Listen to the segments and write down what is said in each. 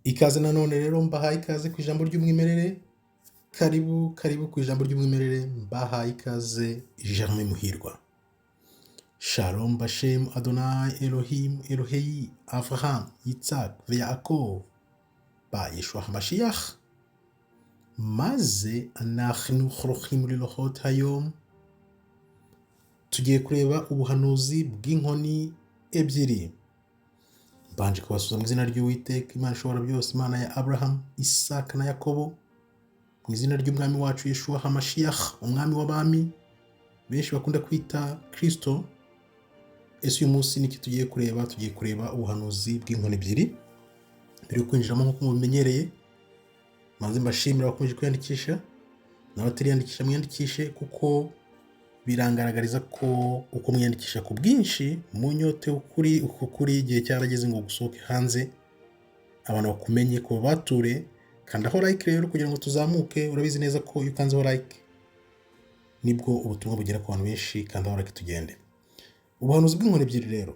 Ikaze nanone rero, mbahaye ikaze ku ijambo ry'umwimerere. Karibu, karibu ku ijambo ry'umwimerere. Mbahaye ikaze, Germain Muhirwa. Shalom Bashem Adonai Elohim Elohei Avraham Yitzhak Yaakov ba Yeshua HaMashiach. Maze anachnu chrochim lilohot hayom. Tugiye kureba ubuhanuzi bw'inkoni ebyiri. Mbanje kubasuhuza mu izina ry'Uwiteka Imana ishobora byose, Imana ya Abraham, Isaka na Yakobo, mu izina ry'Umwami wacu Yeshua HaMashiach, Umwami w'abami, benshi bakunda kwita Kristo. Ese uyu munsi niki tugiye kureba? Tugiye kureba ubuhanuzi bw'inkoni ebyiri. Mbere yo kwinjiramo, nk'uko mubimenyereye, manze mbashimira abakomeje kwiyandikisha, n'abatariyandikisha mwiyandikishe, kuko birangaragariza ko uko mwiyandikisha ku bwinshi munyote ukuri. Uku kuri igihe cyarageze ngo gusohoke hanze, abantu bakumenye, ko bature. Kandaho like rero kugira ngo tuzamuke. Urabizi neza ko iyo ukanzeho like nibwo ubutumwa bugera ku bantu benshi. Kandaho like tugende. Ubuhanuzi bw'inkoni ebyiri rero,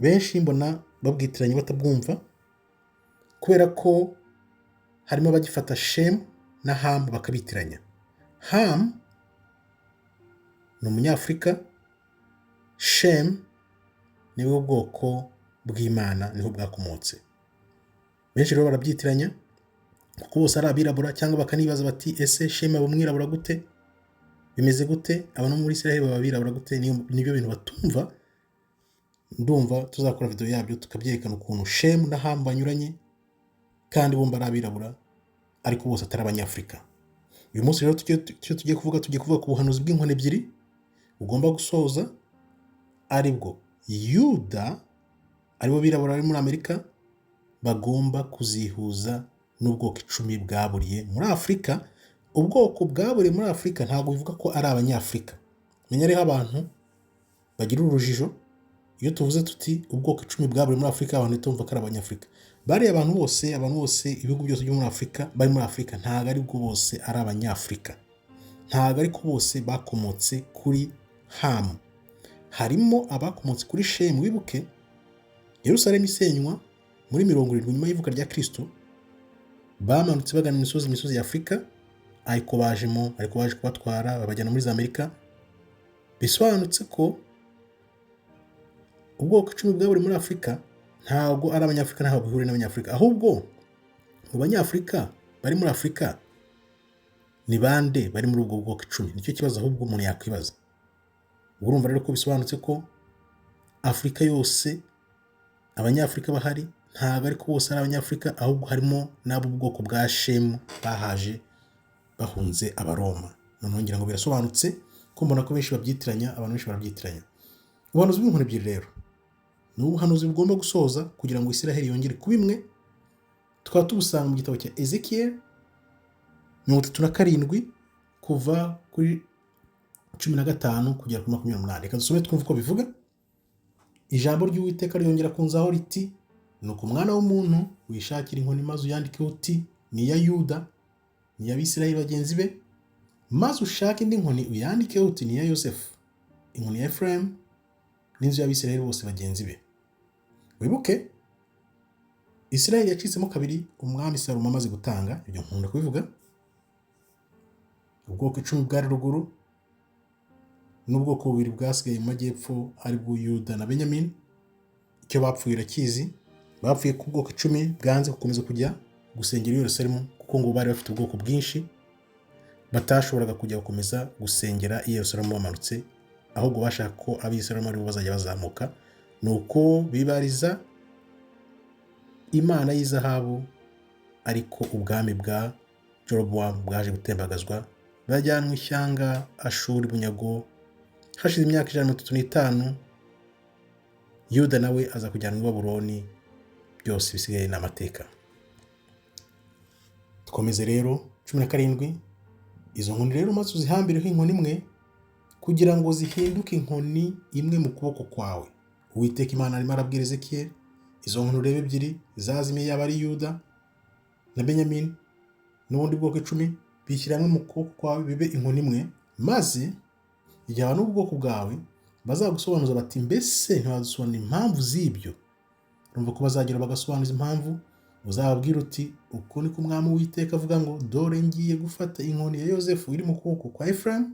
benshi mbona babwitiranye, batabwumva, kubera ko harimo abagifata Shemu na Hamu bakabitiranya. Hamu ni Umunyafurika, Shemu ni bwo bwoko bw'Imana, niho bwakomotse. Benshi rero barabyitiranya kuko bose ari abirabura, cyangwa bakanibaza bati: "Ese Shemu aba umwirabura gute? Bimeze gute? Abantu muri Israel baba abirabura gute?" Nibyo bintu batumva. Ndumva tuzakora video yabyo, tukabyerekana ukuntu Shemu na Hamu banyuranye kandi bombi ari abirabura, ariko bose atari Abanyafurika. Uyu munsi rero icyo tugiye kuvuga, tugiye kuvuga ku buhanuzi bw'inkoni ebyiri bugomba gusoza, aribwo Yuda, aribo birabura bari muri Amerika, bagomba kuzihuza n'ubwoko 10 bwaburiye muri Afurika. Ubwoko bwaburiye muri Afurika ntabwo bivuga ko ari Abanyafurika. Menya ariho abantu bagira urujijo. Iyo tuvuze tuti ubwoko 10 bwaburiye muri Afurika, abantu bahita bumva ko ari Abanyafurika. Bariya abantu bose, abantu bose, ibihugu byose byo muri Afurika, bari muri Afurika, ntabwo aribwo bose ari Abanyafurika, ntabwo ariko bose bakomotse kuri Hamu. Harimo abakomotse kuri Shemu. Wibuke Yerusalemu isenywa muri 70 nyuma y'ivuka rya Kristo, bamanutse bagana imisozi ya Afurika, ariko bajemo, ariko baje kubatwara babajyana muri za Amerika. Bisobanutse ko ubwoko 10 bwaburi muri Afurika ntabwo ari Abanyafurika, ntabwo bihuriye n'Abanyafurika. Ahubwo mu Banyafurika bari muri Afurika ni bande bari muri ubwo bwoko 10? Nicyo kibazo ahubwo umuntu yakwibaza. Ubwo urumva rero ko bisobanutse ko Afurika yose Abanyafurika bahari ntabwo ariko bose ari Abanyafurika, ahubwo harimo n'abo bwoko bwa Shemu bahaje bahunze Abaroma. Noneho ngira ngo birasobanutse, ko mbona ko benshi babyitiranya, abantu benshi barabyitiranya. Ubuhanuzi bw'inkoni ebyiri rero ni ubuhanuzi bugomba gusoza kugira ngo Isiraheli yongere kuba imwe. Tukaba tubusanga mu gitabo cya Ezekiel 37, kuva kuri 15 kugera kuri 28. Reka dusome twumve uko bivuga. Ijambo ry'Uwiteka ryongera kunzaho riti: "Nuko umwana w'umuntu, wishakira inkoni maze uyandikeho uti 'Ni iya Yuda, ni iy'Abisirayeli bagenzi be.' Maze ushake indi nkoni uyandikeho uti 'Ni iya Yosefu, inkoni ya Efurayimu n'inzu y'Abisirayeli bose bagenzi be.'" Wibuke Isirayeli yacitsemo kabiri umwami Salomo amaze gutanga. Ibyo nkunda kubivuga. Ubwoko 10 bwari ruguru n'ubwoko bubiri bwasigaye mu majyepfo, aribwo Yuda na Benyamini. Icyo bapfuye urakizi. Bapfuye ku bwoko 10 bwanze gukomeza kujya gusengera i Yerusalemu, kuko ngo bari bafite ubwoko bwinshi batashoboraga kujya gukomeza gusengera i Yerusalemu bamanutse, ahubwo bashaka ko Abisirayeli aribo bazajya bazamuka. Nuko bibariza imana y'izahabu, ariko ubwami bwa Jerobowamu bwaje gutembagazwa, bajyanwa ishyanga Ashuri bunyago. Hashize imyaka 135, Yuda nawe aza kujyanwa i Babuloni. Byose bisigaye ni amateka. Dukomeze rero, 17. "Izo nkoni rero maze uzihambireho inkoni imwe kugira ngo zihinduke inkoni imwe mu kuboko kwawe." Uwiteka Imana arimo arabwira Ezekiyeli: "Izo nkoni ureba ebyiri zazimiye, yaba ari Yuda na Benyamini n'ubundi bwoko 10, bishyira hamwe mu kuboko kwawe bibe inkoni imwe. Maze igihe abantu b'ubwoko bwawe bazagusobanuza bati 'Mbese ntiwadusobanurira impamvu z'ibyo?'" Urumva ko bazagera bagasobanuza impamvu. Uzababwira uti: uku niko Umwami Uwiteka avuga ngo: dore ngiye gufata inkoni ya Yozefu iri mu kuboko kwa Efurayimu.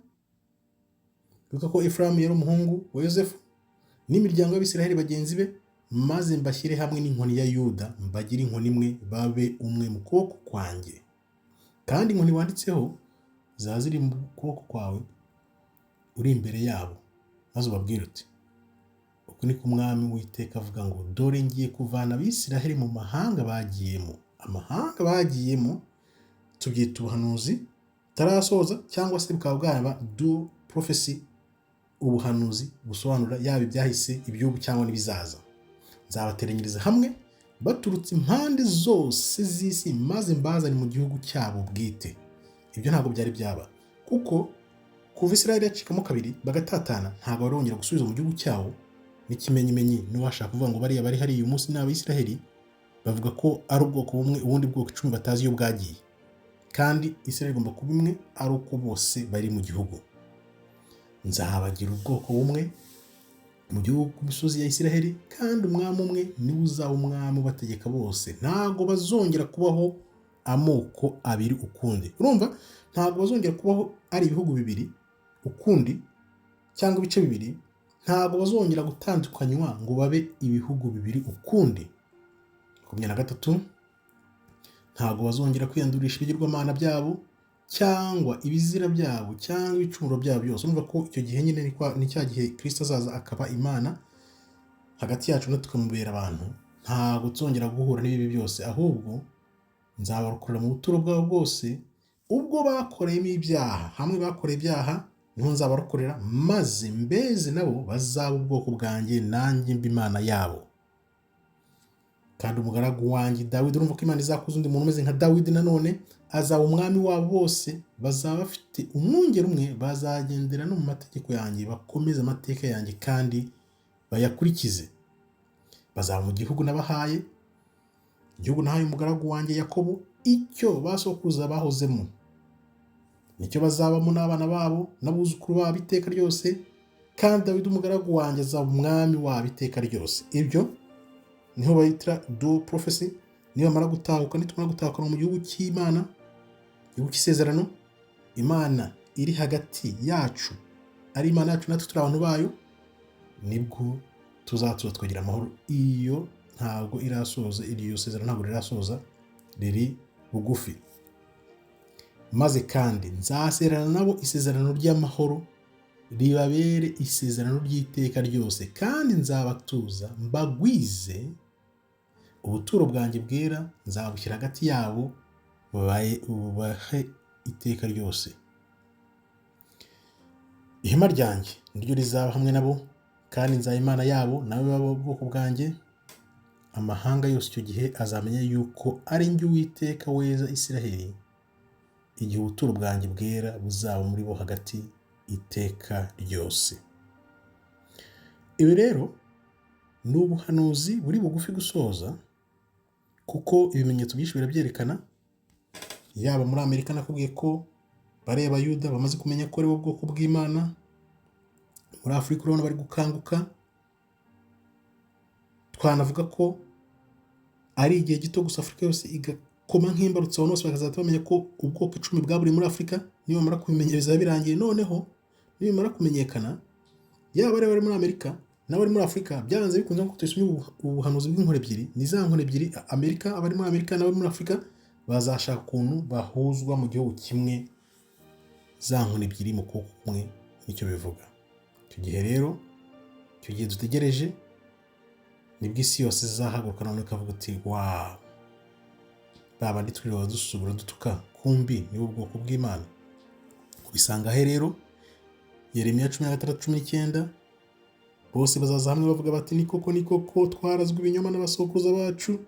Wibuka ko Efurayimu yari umuhungu wa Yozefu, n'imiryango y'Abisiraheli bagenzi be, maze mbashyire hamwe n'inkoni ya Yuda, mbagire inkoni imwe, babe umwe mu kuboko kwanjye. Kandi inkoni wanditseho zaba ziri mu kuboko kwawe uri imbere yabo, maze ubabwire uti: uku niko Umwami Uwiteka avuga ngo: dore ngiye kuvana Abisiraheli mu mahanga bagiyemo. Amahanga bagiyemo tubyita ubuhanuzi butarasoza, cyangwa se bukaba bwaba dual prophecy, ubuhanuzi busobanura yaba ibyahise, iby'ubu cyangwa n'ibizaza. Nzabateranyiriza hamwe baturutse impande zose z'isi, maze mbazane mu gihugu cyabo bwite. Ibyo ntabwo byari byaba, kuko kuva Isiraheli yacikamo kabiri bagatatana, ntabwo barongera gusubiza mu gihugu cyabo. N'ikimenyimenyi, n'uwashaka kuvuga ngo bariya bari hariya uyu munsi ni Abisiraheli, bavuga ko ari ubwoko bumwe, ubundi bwoko 10 batazi iyo bwagiye. Kandi Isiraheli igomba kuba imwe ari uko bose bari mu gihugu. Nzabagira ubwoko bumwe mu gihugu ku misozi ya Isiraheli, kandi umwami umwe niwe uzaba umwami ubategeka bose. Ntabwo bazongera kubaho amoko abiri ukundi. Urumva, ntabwo bazongera kubaho ari ibihugu bibiri ukundi cyangwa ibice bibiri. Ntabwo bazongera gutandukanywa ngo babe ibihugu bibiri ukundi. 23, ntabwo bazongera kwiyandurisha ibigirwamana byabo cyangwa ibizira byabo cyangwa ibicumuro byabo byose. Urumva ko icyo gihe nyine ni cya gihe Kirisito azaza akaba Imana hagati yacu, natwe tukamubera abantu. Ntabwo tuzongera guhura n'ibibi byose, ahubwo nzabarokorera mu buturo bwabo bwose ubwo bakoreyemo ibyaha. Hamwe bakoreye ibyaha niho nzabarokorera, maze mbeze, nabo bazaba ubwoko bwanjye, nanjye mbe Imana yabo. Kandi umugaragu wanjye Dawidi, urumva ko Imana izakuza undi muntu umeze nka Dawidi nanone, azaba umwami wabo bose. Bazaba bafite umwungeri umwe, bazagendera no mu mategeko yanjye, bakomeze amateka yanjye kandi bayakurikize. Bazaba mu gihugu nabahaye, igihugu nahaye umugaragu wanjye Yakobo, icyo basokuruza bahozemo nicyo bazabamo n'abana babo n'abuzukuru babo iteka ryose. Kandi Dawidi umugaragu wanjye azaba umwami wabo iteka ryose. Ibyo niho bayitira dual prophecy. Nibamara gutahuka, nitumara gutahuka mu gihugu cy'Imana, igihugu cy'isezerano, Imana iri hagati yacu, ari Imana yacu natwe turi abantu bayo, nibwo tuzatuza tukagira amahoro. Iyo ntabwo irasoza, iryo sezerano ntabwo rirasoza, riri bugufi. Maze kandi nzasezerana nabo isezerano ry'amahoro, ribabere isezerano ry'iteka ryose, kandi nzabatuza mbagwize. Ubuturo bwanjye bwera nzabushyira hagati yabo, bubahe iteka ryose. Ihema ryanjye niryo rizaba hamwe nabo, kandi nzaba Imana yabo, nabo babe ubwoko bwanjye. Amahanga yose icyo gihe azamenya yuko ari njye Uwiteka weza Isiraheli, igihe ubuturo bwanjye bwera buzaba muri bo hagati iteka ryose. Ibi rero ni ubuhanuzi buri bugufi gusoza, kuko ibimenyetso byinshi birabyerekana. Yaba muri Amerika, nakubwiye ko bariya Bayuda bamaze kumenya ko ari bo bwoko bw'Imana. Muri Afurika urabona bari gukanguka. Twanavuga ko ari igihe gito gusa Afurika yose igakoma nk'imbarutso, abantu bose bakazahita bamenya ko ubwoko 10 bwaburiye muri Afurika. Nibamara kubimenya bizaba birangiye. Noneho nibimara kumenyekana, yaba ari abari muri Amerika n'abari muri Afurika, byanze bikunze, nk'uko tubisomye ubuhanuzi bw'inkoni ebyiri, ni za nkoni ebyiri, Amerika, abari muri Amerika n'abari muri Afurika bazashaka ukuntu bahuzwa mu gihugu kimwe, za nkoni ebyiri mu kuboko kumwe, nicyo bivuga. Icyo gihe rero, icyo gihe dutegereje, nibwo isi yose izahaguruka noneho ikavuga uti: "Wawu, ba bandi twirirwa dusubira dutuka, kumbi nibo bwoko bw'Imana." Ubisanga he rero? Yeremiya 16:19: bose bazaza hamwe bavuga bati: "Ni koko, ni koko, twarazwe ibinyoma n'abasokuruza bacu,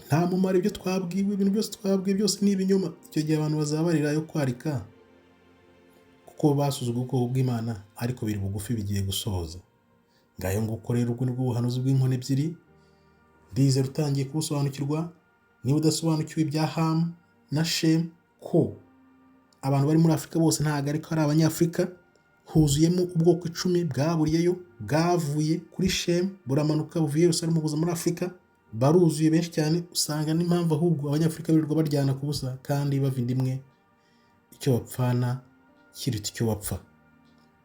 nta mumaro ibyo twabwiwe, ibintu byose twabwiwe byose ni ibinyoma." Icyo gihe abantu bazaba barira ayo kwarika kuko basuzuguye ubwoko bw'Imana, ariko biri bugufi, bigiye gusoza. Ngayo nguko rero, ubwo nibwo buhanuzi bw'inkoni ebyiri. Ndizera utangiye kubusobanukirwa. Niba udasobanukiwe ibya Hamu na Shemu, ko abantu bari muri Afurika bose ntabwo ariko ari Abanyafurika, huzuyemo ubwoko 10 bwaburiyeyo, bwavuye kuri Shemu, buramanuka buvuye i Yerusalemu buza muri Afurika. Baruzuye benshi cyane. Usanga n'impamvu ahubwo Abanyafurika birirwa baryana ku busa kandi bava inda imwe, icyo bapfana kiruta icyo bapfa.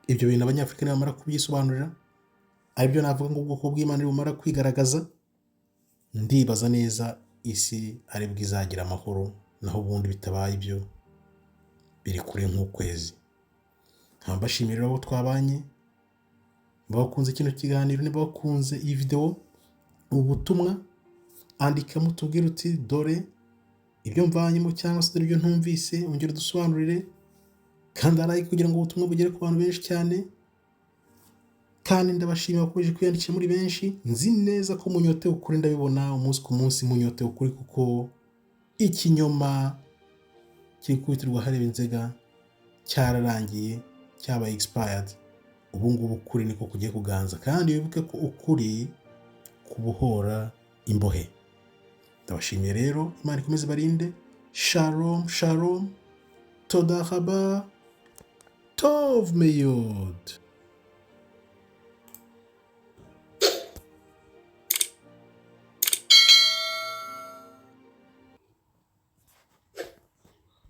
Ibyo bintu Abanyafurika nibamara kubyisobanurira, aribyo navuga ngo ubwoko bw'Imana nibumara kwigaragaza, ndibaza neza isi aribwo izagira amahoro. Naho ubundi bitabaye ibyo, biri kure nk'ukwezi. Nkaba mbashimira abo twabanye. Niba wakunze kino kiganiro, niba wakunze iyi videwo, ubu butumwa, andikamo utubwire uti: "Dore ibyo mvanyemo," cyangwa se "Dore ibyo ntumvise, ongera udusobanurire." Kandi like kugira ngo ubutumwa bugere ku bantu benshi cyane. Kandi ndabashimira bakomeje kwiyandikisha muri benshi. Nzi neza ko munyotewe ukuri, ndabibona umunsi ku munsi, munyotewe ukuri, kuko ikinyoma kiri kubitirwa hareba inzega cyararangiye, cyabaye expired. Ubu ngubu ukuri niko kugiye kuganza, kandi wibuke ko ukuri kubohora imbohe. Ndabashimiye rero, Imana ikomeze ibarinde. Shalom shalom, toda raba, tov meyod.